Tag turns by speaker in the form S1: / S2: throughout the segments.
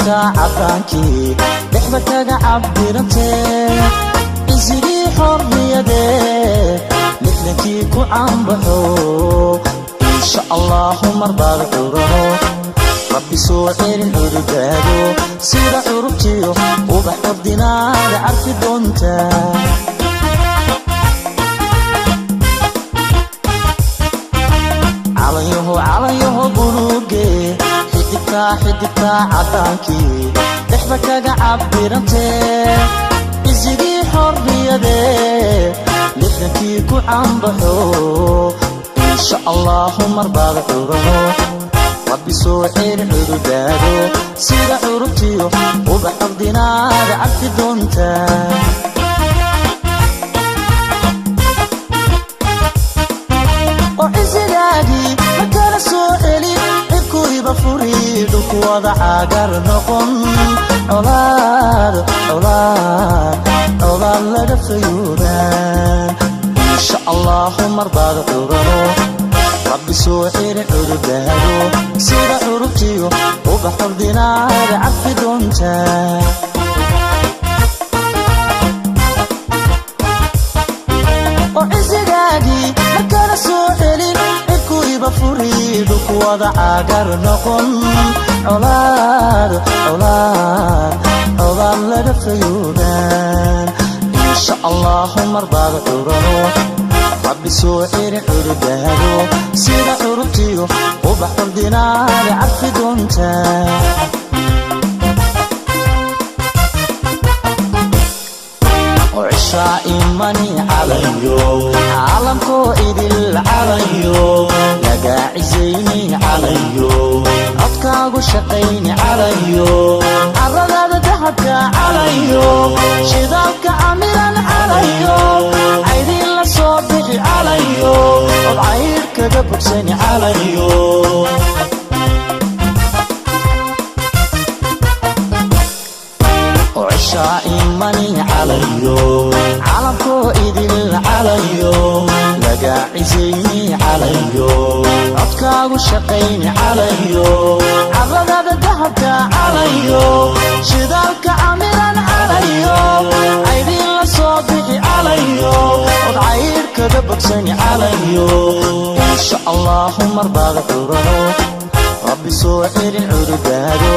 S1: Xidigtaa caddaankii dhexda kaga cabirantee, cisigii xorriyadee 60kii ku caanbaxo. Insha Allahu marbaad curano, Rabbi soo celin cududaado, sida curubtiyo ubax ordinaada carfi doonta. Calanyaho, calanyaho buluuge, xidigtaa, xidigtaa caddaankii dhexda kaga cabirantee, cisigii xorriyadee 60kii ku caanbaxo. Insha Allahu marbaad curano, Rabbi soo celin cududaado, sida curubtiyo ubax ordinaada carfi doonta. Oo cisigaagii markala soo celi, cirkuiba furi, dhulku wada caagar noqon, colaad, colaad, colaad laga fayoobaan. Insha Allahu marbaad curano, Rabbi soo celin cududaado, sida curubtiyo ubax ordinaada carfi doonta. Oo cisigaagii markala soo celin, cirkuiba furi, dhulku wada caagar noqon, colaad, colaad, colaad laga fayoobaan. Insha Allahu marbaad curano, Rabbi soo celin cududaado, sida curubtiyo ubax ordinaada carfi doonta. Oo cishaa imani calayo, caalamkoo idil calayo, lagaa cisayni calayo, codkaagu shaqayni calayo, caradaada dahabka calayo, shidaalka camiran calayo, caydin la soo bixi calayo, od cayr kaga bogsani calayo. Oo cishaa imani calayo, caalamkoo idil calayo, lagaa cisayni calayo, codkaagu shaqayni calayo, caradaada dahabka calayo, shidaalka camiran calayo, caydin la soo bixi calayo, od cayr kaga bogsani calayo. Insha Allahu marbaad curano, Rabbi soo celin cududaado,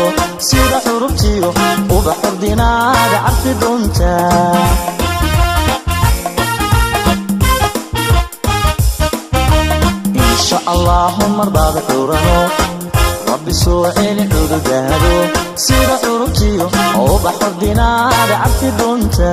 S1: sida curubtiyo ubax ordinaada carfi doonta. Insha Allahu marbaad curano, Rabbi soo celin cududaado, sida curubtiyo ubax ordinaada carfi doonta.